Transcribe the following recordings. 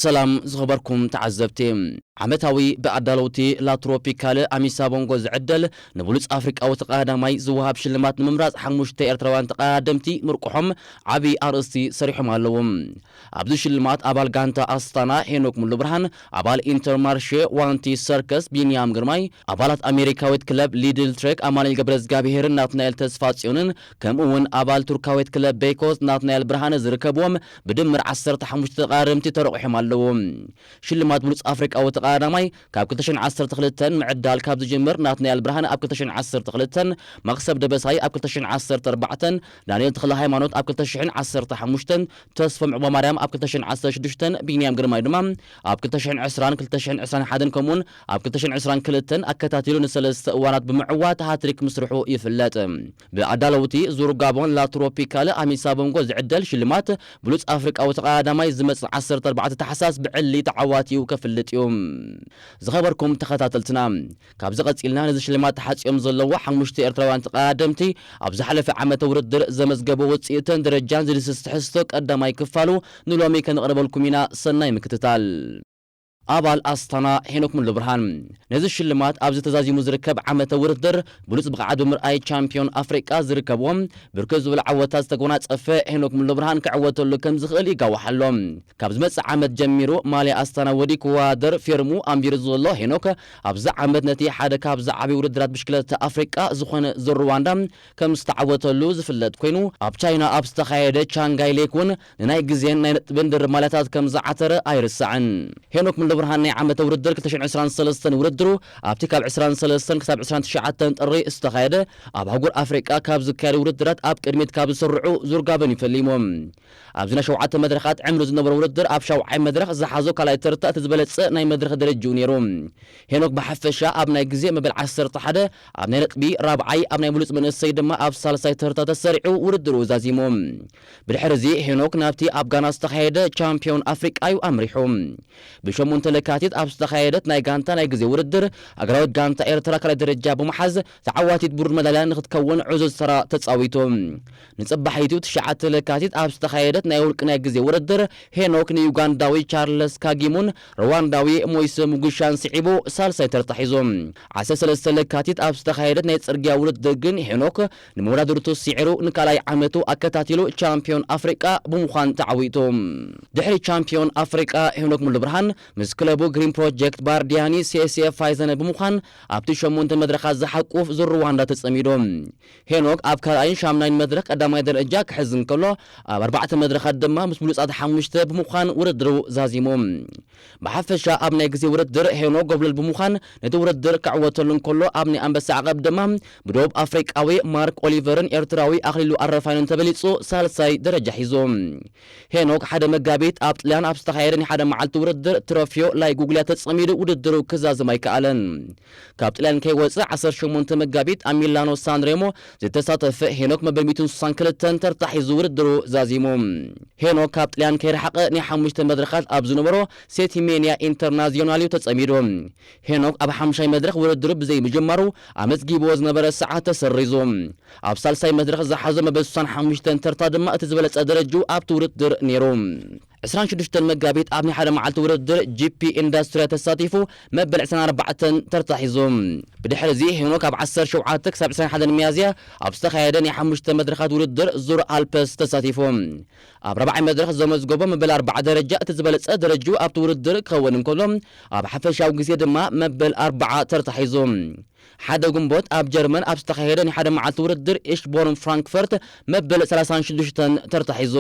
ሰላም ዝኸበርኩም ተዓዘብቲ። ዓመታዊ ብኣዳለውቲ ላትሮፒካል ኣሚሳ ቦንጎ ዝዕደል ንብሉጽ ኣፍሪቃዊ ተቐዳዳማይ ዝወሃብ ሽልማት ንምምራጽ ሓሙሽተ ኤርትራውያን ተቐዳደምቲ ምርቁሖም ዓቢ ኣርእስቲ ሰሪሖም ኣለዉ። ኣብዚ ሽልማት ኣባል ጋንታ ኣስታና ሄኖክ ሙሉ ብርሃን፣ ኣባል ኢንተርማርሼ ዋንቲ ሰርከስ ቢንያም ግርማይ፣ ኣባላት ኣሜሪካዊት ክለብ ሊድል ትሬክ ኣማኑኤል ገብረዝጋብሄርን ናትናኤል ተስፋጽዮንን፣ ከምኡ እውን ኣባል ቱርካዊት ክለብ ቤይኮስ ናትናኤል ብርሃነ ዝርከብዎም ብድምር ዓሰርተ ሓሙሽተ ተቐዳደምቲ ተረቑሖም ኣለዉ። ሽልማት ብሉጽ ኣፍሪቃዊ ተቐዳዳማይ ካብ ክልተ ሽሕን ዓሰርተ ክልተን ምዕዳል ካብ ዝጅምር፣ ናትናኤል ብርሃነ ኣብ ክልተ ሽሕን ዓሰርተ ክልተን፣ መኽሰብ ደበሳይ ኣብ ክልተ ሽሕን ዓሰርተ ኣርባዕተን፣ ዳንኤል ተኽለ ሃይማኖት ኣብ ክልተ ሽሕን ዓሰርተ ሓሙሽተን፣ ተስፎም ዑቕባማርያም ኣብ ክልተ ሽሕን ዓሰርተ ሽዱሽተን፣ ቢንያም ግርማይ ድማ ኣብ ክልተ ሽሕን ዕስራን ክልተ ሽሕን ዕስራን ሓደን ከምኡውን ኣብ ክልተ ሽሕን ዕስራን ክልተን ኣከታቲሉ ንሰለስተ እዋናት ብምዕዋት ሃትሪክ ምስርሑ ይፍለጥ። ብኣዳለውቲ ዙር ጋቦን ላትሮፒካል ኣሚሳ ቦንጎ ዝዕደል ሽልማት ብሉጽ ኣፍሪቃዊ ተቐዳዳማይ ዝመጽእ ዓሰርተ ኣርባዕተ ታሕሳስ ብዕሊ ተዓዋቲኡ ከፍልጥ እዩ። ዝኸበርኩም ተኸታተልትና፣ ካብዚ ቀጺልና ነዚ ሽልማት ተሓጽዮም ዘለዉ ሓሙሽተ ኤርትራውያን ተቐዳደምቲ ኣብ ዝሓለፈ ዓመተ ውድድር ዘመዝገቦ ውጽኢትን ደረጃን ዝድስስ ትሕዝቶ ቀዳማይ ክፋሉ ንሎሚ ከነቕርበልኩም ኢና። ሰናይ ምክትታል። ኣባል ኣስታና ሄኖክ ሙሉ ብርሃን፣ ነዚ ሽልማት ኣብዚ ተዛዚሙ ዝርከብ ዓመተ ውድድር ብሉጽ ብቕዓት ብምርኣይ ቻምፒዮን ኣፍሪቃ ዝርከብዎም ብርክት ዝበሉ ዓወታት ዝተጎናጸፈ ሄኖክ ሙሉ ብርሃን ክዕወተሉ ከም ዝኽእል ይጋዋሕ ኣሎ። ካብ ዝመጽእ ዓመት ጀሚሩ ማልያ ኣስታና ወዲ ክወዳደር ፊርሙ ኣንቢሩ ዘሎ ሄኖክ፣ ኣብዚ ዓመት ነቲ ሓደ ካብ ዝዓበዩ ውድድራት ብሽክለታ ኣፍሪቃ ዝኾነ ዙር ሩዋንዳ ከም ዝተዓወተሉ ዝፍለጥ ኮይኑ፣ ኣብ ቻይና ኣብ ዝተኻየደ ቻንጋይ ሌክ እውን ንናይ ግዜን ናይ ነጥብን ድርብ ማልያታት ከም ዝዓተረ ኣይርሳዕን። ሄኖክ ሙሉ ብርሃን ናይ ዓመተ ውድድር ክልተ ሽሕን ዕስራን ሰለስተን ውድድሩ ኣብቲ ካብ ዕስራን ሰለስተን ክሳብ ዕስራን ትሽዓተን ጥሪ ዝተኻየደ ኣብ ኣህጉር ኣፍሪቃ ካብ ዝካየዱ ውድድራት ኣብ ቅድሚት ካብ ዝስርዑ ዙር ጋቦን እዩ ፈሊሙ። ኣብዚ ናይ ሸውዓተ መድረኻት ዕምሪ ዝነበሮ ውድድር ኣብ ሻውዓይ መድረኽ ዝሓዞ ካልኣይ ተርታ እቲ ዝበለጸ ናይ መድረኽ ደረጅኡ ነይሩ። ሄኖክ ብሓፈሻ ኣብ ናይ ግዜ መበል ዓሰርተ ሓደ ኣብ ናይ ነጥቢ ራብዓይ፣ ኣብ ናይ ብሉጽ መንእሰይ ድማ ኣብ ሳልሳይ ተርታ ተሰሪዑ ውድድሩ ዛዚሙ። ብድሕሪ እዚ ሄኖክ ናብቲ ኣብ ጋና ዝተኻየደ ቻምፒዮን ኣፍሪቃ እዩ ኣምሪሑ። ብሸሞንተ ለካቲት ኣብ ዝተኻየደት ናይ ጋንታ ናይ ግዜ ውድድር፣ ኣገራዊት ጋንታ ኤርትራ ካልኣይ ደረጃ ብምሓዝ ተዓዋቲት ብሩር መዳልያ ንክትከውን ዕዙዝ ተራ ተጻዊቱ። ንጽባሒቱ ትሽዓተ ለካቲት ኣብ ዝተኻየደት ናይ ውልቂ ናይ ግዜ ውድድር፣ ሄኖክ ንዩጋንዳዊ ቻርለስ ካጊሙን ሩዋንዳዊ ሞይሰ ሙጉሻን ስዒቡ ሳልሳይ ተርታ ሒዙ። ዓሰርተ ሰለስተ ለካቲት ኣብ ዝተኻየደት ናይ ጽርግያ ውድድር ግን ሄኖክ ንመወዳድርቱ ስዒሩ ንካልኣይ ዓመቱ ኣከታቲሉ ቻምፒዮን ኣፍሪቃ ብምዃን ተዓዊቱ። ድሕሪ ቻምፒዮን ኣፍሪቃ ሄኖክ ሙሉ ብርሃን ምስ ክለቡ ግሪን ፕሮጀክት ባርዲያኒ ሴሴ ፋይዘነ ብምዃን ኣብቲ ሸሞንተ መድረኻት ዝሓቁፍ ዙር ሩዋንዳ ተጸሚዱ። ሄኖክ ኣብ ካልኣይን ሻምናይን መድረኽ ቀዳማይ ደረጃ ክሕዝ እንከሎ፣ ኣብ ኣርባዕተ መድረኻት ድማ ምስ ብሉጻት ሓሙሽተ ብምዃን ውድድሩ ዛዚሙ። ብሓፈሻ ኣብ ናይ ግዜ ውድድር ሄኖክ ጎብለል ብምዃን ነቲ ውድድር ክዕወተሉ እንከሎ፣ ኣብ ናይ ኣንበሳ ዓቐብ ድማ ብደቡብ ኣፍሪቃዊ ማርክ ኦሊቨርን ኤርትራዊ ኣኽሊሉ ኣረፋይኖን ተበሊጹ ሳልሳይ ደረጃ ሒዙ። ሄኖክ ሓደ መጋቢት ኣብ ጥልያን ኣብ ዝተኻየደ ናይ ሓደ መዓልቲ ውድድር ትሮፊዮ ላይ ጉግሊያ ተጸሚዱ ውድድሩ ክዛዝም ኣይከኣለን። ካብ ጥልያን ከይወጸ ዓሰርተ ሸሞንተ መጋቢት ኣብ ሚላኖ ሳንሬሞ ዝተሳተፈ ሄኖክ መበል ሚእትን ስሳን ክልተን ተርታ ሒዙ ውድድሩ ዛዚሙ። ሄኖክ ካብ ጥልያን ከይረሓቐ ናይ ሓሙሽተ መድረኻት ኣብ ዝነበሮ ሴቲሜንያ ኢንተርናዚዮናል እዩ ተጸሚዱ። ሄኖክ ኣብ ሓምሻይ መድረኽ ውድድሩ ብዘይምጅማሩ ኣመዝጊብዎ ዝነበረ ሰዓት ተሰሪዙ። ኣብ ሳልሳይ መድረኽ ዝሓዞ መበል ስሳን ሓሙሽተን ተርታ ድማ እቲ ዝበለጸ ደረጅኡ ኣብቲ ውድድር ነይሩ። ዕስራን ሽዱሽተን መጋቢት ኣብ ናይ ሓደ መዓልቲ ውድድር ጂፒ ኢንዱስትርያ ተሳቲፉ መበል ዕስራን ኣርባዕተን ተርታ ሒዙ። ብድሕሪ እዚ ሄኖክ ኣብ ዓሰርተ ሸውዓተ ክሳብ ዕስራን ሓደን ሚያዝያ ኣብ ዝተኻየደ ናይ ሓሙሽተ መድረኻት ውድድር ዙር ኣልፐስ ተሳቲፉ። ኣብ ራብዓይ መድረኽ ዘመዝገቦ መበል ኣርባዓ ደረጃ እቲ ዝበለጸ ደረጅኡ ኣብቲ ውድድር ክኸውን እንከሎ፣ ኣብ ሓፈሻዊ ግዜ ድማ መበል ኣርባዓ ተርታ ሒዙ። ሓደ ግንቦት ኣብ ጀርመን ኣብ ዝተኻየደ ናይ ሓደ መዓልቲ ውድድር ኢሽቦርን ፍራንክፈርት መበል ሰላሳን ሽዱሽተን ተርታ ሒዙ።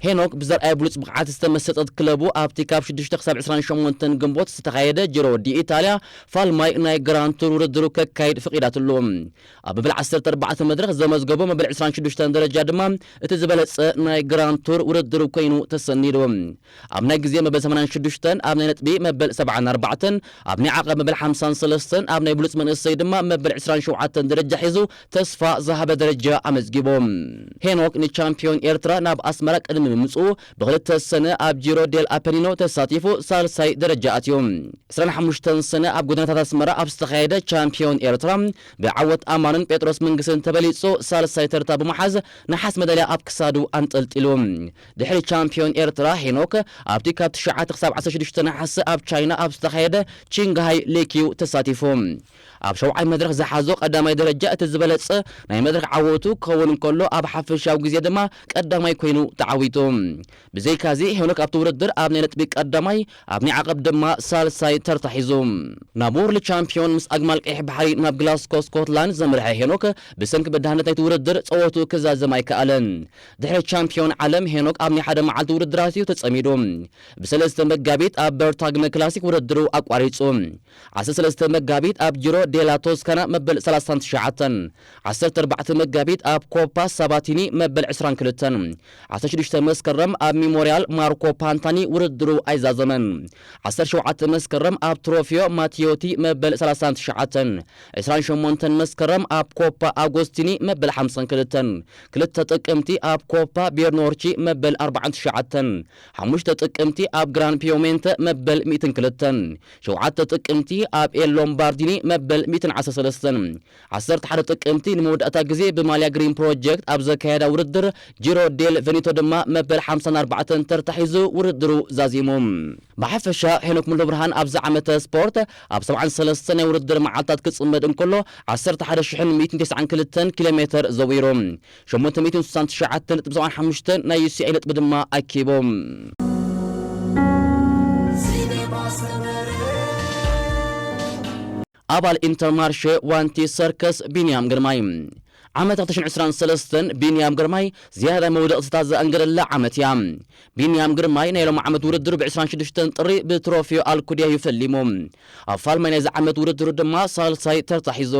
ሄኖክ ብዘርኣየ ብሉጽ ብቕዓት ዝተመሰጠት ክለቡ ኣብቲ ካብ ሽዱሽተ ክሳብ ዕስራን ሸሞንተን ግንቦት ዝተኻየደ ጂሮ ዲ ኢታልያ ፋልማይ ናይ ግራንድ ቱር ውድድሩ ከካይድ ፈቒዳትሉ። ኣብ መበል ዓሰርተ ኣርባዕተ መድረኽ ዘመዝገቦ መበል ዕስራን ሽዱሽተን ደረጃ ድማ እቲ ዝበለጸ ናይ ግራንድ ቱር ውድድሩ ኮይኑ ተሰኒዱ። ኣብ ናይ ግዜ መበል ሰማንያን ሽዱሽተን፣ ኣብ ናይ ነጥቢ መበል ሰብዓን ኣርባዕተን፣ ኣብ ናይ ዓቐብ መበል ሓምሳን ሰለስተን፣ ኣብ ናይ ብሉጽ መንእሰይ ድማ መበል ዕስራን ሸውዓተን ደረጃ ሒዙ ተስፋ ዝሃበ ደረጃ ኣመዝጊቡ። ሄኖክ ንቻምፒዮን ኤርትራ ናብ ኣስመራ ቅድሚ ምምጽኡ ብኽልተ ሰነ ኣብ ጂሮ ዴል ኣፐኒኖ ተሳቲፉ ሳልሳይ ደረጃ ኣትዩ። ዕስራን ሓሙሽተን ሰነ ኣብ ጎደናታት ኣስመራ ኣብ ዝተኻየደ ቻምፒዮን ኤርትራ ብዓወት ኣማንን ጴጥሮስ መንግስትን ተበሊጹ ሳልሳይ ተርታ ብምሓዝ ነሓስ መዳልያ ኣብ ክሳዱ ኣንጠልጢሉ። ድሕሪ ቻምፒዮን ኤርትራ ሄኖክ ኣብቲ ካብ ትሽዓተ ክሳብ ዓሰርተ ሽዱሽተ ነሓሰ ኣብ ቻይና ኣብ ዝተኻየደ ቺንግሃይ ሌክዩ ተሳቲፉ። ኣብ ሸውዓይ መድረኽ ዝሓዞ ቀዳማይ ደረጃ እቲ ዝበለጸ ናይ መድረኽ ዓወቱ ክኸውን እንከሎ፣ ኣብ ሓፈሻዊ ግዜ ድማ ቀዳማይ ኮይኑ ተዓዊቱ። ብዘይካዚ ሄኖክ ኣብቲ ውድድር ኣብ ናይ ነጥቢ ቀዳማይ፣ ኣብ ናይ ዓቐብ ድማ ሳልሳይ ተርታ ሒዙ። ናብ ወርልድ ቻምፒዮን ምስ ኣግማል ቀይሕ ባሕሪ ናብ ግላስኮ ስኮትላንድ ዘምርሐ ሄኖክ፣ ብሰንኪ በዳህነት ናይቲ ውድድር ጸወቱ ክዛዘም ኣይከኣለን። ድሕሪ ቻምፒዮን ዓለም ሄኖክ ኣብ ናይ ሓደ መዓልቲ ውድድራት እዩ ተጸሚዱ። ብሰለስተ መጋቢት ኣብ በርታግነ ክላሲክ ውድድሩ ኣቋሪጹ። ዓሰርተ ሰለስተ መጋቢት ኣብ ጂሮ ዴላ ቶስካና መበል ሰላሳን ትሽዓተን፣ ዓሰርተ ኣርባዕተ መጋቢት ኣብ ኮፓ ሳባቲኒ መበል ዕስራን ክልተን፣ ዓሰርተ ሽዱሽተ መስከረም ኣብ ሚሞርያል ማርኮ ፓንታኒ ውድድሩ ኣይዛዘመን። ዓሰርተ ሸውዓተ መስከረም ኣብ ትሮፊዮ ማቲዮቲ መበል ሰላሳን ትሽዓተን፣ ዕስራን ሸሞንተን መስከረም ኣብ ኮፓ ኣጎስቲኒ መበል ሓምሳን ክልተን፣ ክልተ ጥቅምቲ ኣብ ኮፓ ቤርኖርቺ መበል ኣርባዓን ትሽዓተን፣ ሓሙሽተ ጥቅምቲ ኣብ ግራን ፒዮሜንተ መበል ሚእትን ክልተን፣ ሸውዓተ ጥቅምቲ ኣብ ኤል ሎምባርዲኒ መበል ሚእትን ዓሰርተ ሰለስተን፣ ዓሰርተ ሓደ ጥቅምቲ ንመወዳእታ ግዜ ብማልያ ግሪን ፕሮጀክት ኣብ ዘካየዳ ውድድር ጂሮ ዴል ቨኒቶ ድማ መበል ሓምሳን ኣርባዕተን ተርታ ሒዙ ውድድሩ ዛዚሙ። ብሓፈሻ ሄኖክ ሙሉብርሃን ኣብዚ ዓመተ ስፖርት ኣብ ሰብዓን ሰለስተን ናይ ውድድር መዓልታት ክጽመድ እንከሎ፣ ዓሰርተ ሓደ ሽሕን ሚእትን ተስዓን ክልተን ኪሎ ሜተር ዘዊሩ። ሸሞንተ ሚእትን ስሳን ትሽዓተን ነጥቢ ሰብዓን ሓሙሽተን ናይ ዩ ሲ ኣይ ነጥቢ ድማ ኣኪቡ። ኣባል ኢንተርማርሸ ዋንቲ ሰርከስ ቢንያም ግርማይ። ዓመት ክልተ ሽሕን ዕስራን ሰለስተን ቢንያም ግርማይ ዝያዳ መውደቕትታት ዘኣንገደላ ዓመት እያ። ቢንያም ግርማይ ናይ ሎም ዓመት ውድድሩ ብ ዕስራን ሽዱሽተን ጥሪ ብትሮፊዮ ኣልኩድያ እዩ ፈሊሙ። ኣብ ፋልማይ ናይዚ ዓመት ውድድሩ ድማ ሳልሳይ ተርታ ሒዙ።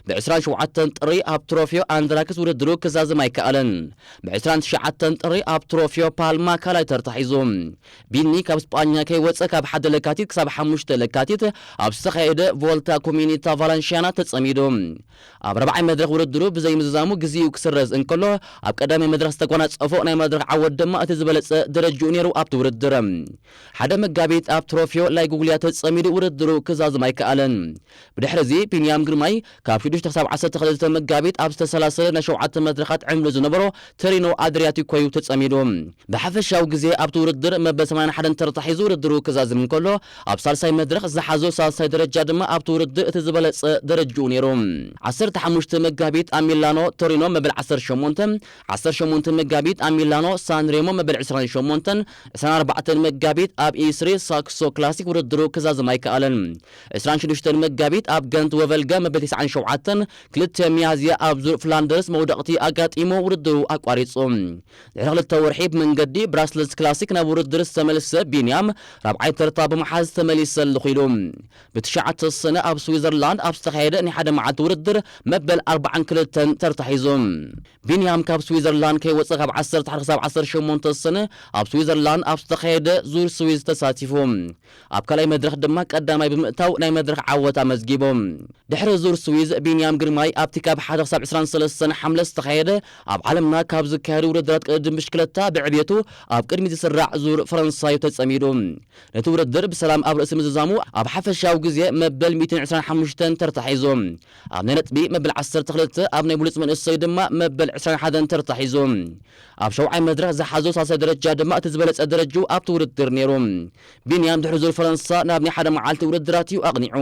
ብ ዕስራን ሸውዓተን ጥሪ ኣብ ትሮፊዮ ኣንድራክስ ውድድሩ ክዛዝም ኣይከኣለን። ብ ዕስራን ትሽዓተን ጥሪ ኣብ ትሮፊዮ ፓልማ ካልኣይ ተርታ ሒዙ። ቢኒ ካብ ስጳኛ ከይወጸ ካብ ሓደ ለካቲት ክሳብ ሓሙሽተ ለካቲት ኣብ ዝተኻየደ ቮልታ ኮሚኒታ ቫላንሽያና ተጸሚዱ። ኣብ ራብዓይ መድረኽ ውድድሩ ብዘይምዝዛሙ ግዜኡ ክስረዝ እንከሎ፣ ኣብ ቀዳማይ መድረኽ ዝተጓናጸፎ ናይ መድረኽ ዓወት ድማ እቲ ዝበለጸ ደረጅኡ ነይሩ ኣብቲ ውድድር። ሓደ መጋቢት ኣብ ትሮፊዮ ላይጉጉልያ ተጸሚዱ ውድድሩ ክዛዝም ኣይከኣለን። ብድሕሪ እዚ ቢንያም ግርማይ ካብ ሽዱሽተ ክሳብ ዓሰርተ ክልተ መጋቢት ኣብ ዝተሰላሰለ ናይ ሸውዓተ መድረኻት ዕምሪ ዝነበሮ ተሪኖ ኣድሪያቲኮ እዩ ተጸሚዱ። ብሓፈሻዊ ግዜ ኣብቲ ውድድር መበል ሰማንያን ሓደን ተርታ ሒዙ ውድድሩ ክዛዝም እንከሎ፣ ኣብ ሳልሳይ መድረኽ ዝሓዞ ሳልሳይ ደረጃ ድማ ኣብቲ ውድድር እቲ ዝበለጸ ደረጅኡ ነይሩ። ዓሰርተ ሓሙሽተ መጋቢት ኣብ ሚላኖ ቶሪኖ መበል ዓሰርተ ሸሞንተ፣ ዓሰርተ ሸሞንተ መጋቢት ኣብ ሚላኖ ሳን ሬሞ መበል ዕስራን ሸሞንተን፣ ዕስራን ኣርባዕተን መጋቢት ኣብ ኢስሪ ሳክሶ ክላሲክ ውድድሩ ክዛዝም ኣይከኣለን። ዕስራን ሽዱሽተን መጋቢት ኣብ ገንት ወቨልጋ መበል ተስዓን ሸውዓተን፣ ክልተ ሚያዝያ ኣብ ዙር ፍላንደርስ መውደቕቲ ኣጋጢሙ ውድድሩ ኣቋሪጹ። ድሕሪ ክልተ ወርሒ ብመንገዲ ብራስልስ ክላሲክ ናብ ውድድር ዝተመልሰ ቢንያም ራብዓይ ተርታ ብምሓዝ ተመሊሰ ኣለኹ ኢሉ። ብትሽዓተ ሰነ ኣብ ስዊዘርላንድ ኣብ ዝተኻየደ ናይ ሓደ መዓልቲ ውድድር መበል ኣርባዓን ክልተን ተርታ ሒዙ። ቢንያም ካብ ስዊዘርላንድ ከይወጸ ካብ ዓሰርተ ሓደ ክሳብ ዓሰርተ ሸሞንተ ሰነ ኣብ ስዊዘርላንድ ኣብ ዝተኻየደ ዙር ስዊዝ ተሳቲፉ። ኣብ ካልኣይ መድረኽ ድማ ቀዳማይ ብምእታው ናይ መድረኽ ዓወት ኣመዝጊቡ። ድሕሪ ዙር ስዊዝ ቢንያም ግርማይ ኣብቲ ካብ ሓደ ክሳብ ዕስራን ሰለስተን ሓምለ ዝተኻየደ ኣብ ዓለምና ካብ ዝካየዱ ውድድራት ቅድድም ብሽክለታ ብዕብየቱ ኣብ ቅድሚት ዝስራዕ ዙር ፈረንሳዩ ተጸሚዱ። ነቲ ውድድር ብሰላም ኣብ ርእሲ ምዝዛሙ ኣብ ሓፈሻዊ ግዜ መበል ሚእትን ዕስራን ሓሙሽተን ተርታ ሒዙ። ኣብ ናይ ነጥቢ መበል ዓሰርተ ክልተ፣ ኣብ ናይ ብሉጽ መንእሰይ ድማ መበል ዕስራን ሓደን ተርታ ሒዙ። ኣብ ሸውዓይ መድረኽ ዝሓዞ ሳልሳይ ደረጃ ድማ እቲ ዝበለጸ ደረጅኡ ኣብቲ ውድድር ነይሩ። ቢንያም ድሕሪ ዙር ፈረንሳ ናብ ናይ ሓደ መዓልቲ ውድድራት እዩ ኣቕኒዑ።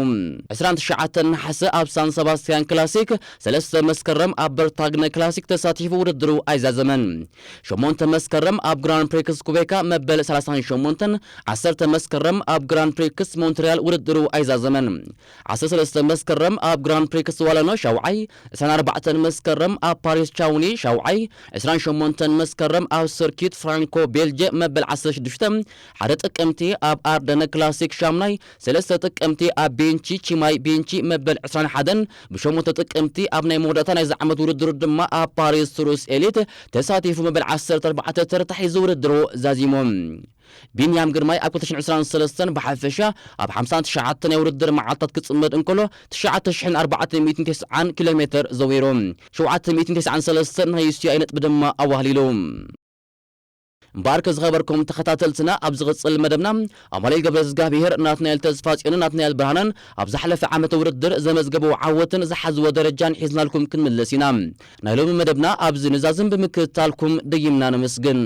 ዕስራን ትሽዓተን ነሓሰ ኣብ ሳን ሰባስቲያን ክላሲክ፣ ሰለስተ መስከረም ኣብ በርታግነ ክላሲክ ተሳቲፉ ውድድሩ ኣይዛዘመን። ሸሞንተ መስከረም ኣብ ግራንድ ፕሪክስ ኩቤካ መበል ሰላሳን ሸሞንተን፣ ዓሰርተ መስከረም ኣብ ግራንድ ፕሪክስ ሞንትሪያል ውድድሩ ኣይዛዘመን። ዓሰርተ ሰለስተ መስከረም ኣብ ግራንድ ፕሪክስ ዋለኖ ሻውዓይ፣ ዕስራን ኣርባዕተን መስከረም ኣብ ፓሪስ ቻውኒ ሻውዓይ፣ ዕስራን ሸሞንተን መስከረም ኣብ ሰርኪት ፍራንኮ ቤልጀ መበል ዓሰርተ ሽዱሽተ፣ ሓደ ጥቅምቲ ኣብ ኣርደነ ክላሲክ ሻምናይ፣ ሰለስተ ጥቅምቲ ኣብ ቤንቺ ቺማይ ቤንቺ መበል ዕስራን ሓደን፣ ብሸሞንተ ጥቅምቲ ኣብ ናይ መወዳእታ ናይዚ ዓመት ውድድሩ ድማ ኣብ ፓሪስ ትሩስ ኤሊት ተሳቲፉ መበል ዓሰርተ ኣርባዕተ ተርታ ሒዙ ውድድሩ ዛዚሙ። ቢንያም ግርማይ ኣብ ክልተ ሽሕን ዕስራን ሰለስተን ብሓፈሻ ኣብ ሓምሳን ትሽዓተን ናይ ውድድር መዓልታት ክጽመድ እንከሎ፣ ትሽዓተ ሽሕን ኣርባዕተ ሚእትን ተስዓን ኪሎ ሜተር ዘዊሩ፣ ሸውዓተ ሚእትን ተስዓን ሰለስተን ናይ ዩ ሲ ኣይ ነጥቢ ድማ ኣዋህሊሉ። እምበኣርከ ዝኸበርኩም ተኸታተልትና፣ ኣብ ዝቕጽል መደብና ኣማኑኤል ገብረዝጋብሄር፣ ናትናኤል ተስፋጽዮንን ናትናኤል ብርሃነን ኣብ ዝሓለፈ ዓመተ ውድድር ዘመዝገብዎ ዓወትን ዝሓዝዎ ደረጃን ሒዝናልኩም ክንምለስ ኢና። ናይ ሎሚ መደብና ኣብዚ ንዛዝም፣ ብምክትታልኩም ደይምና ነመስግን።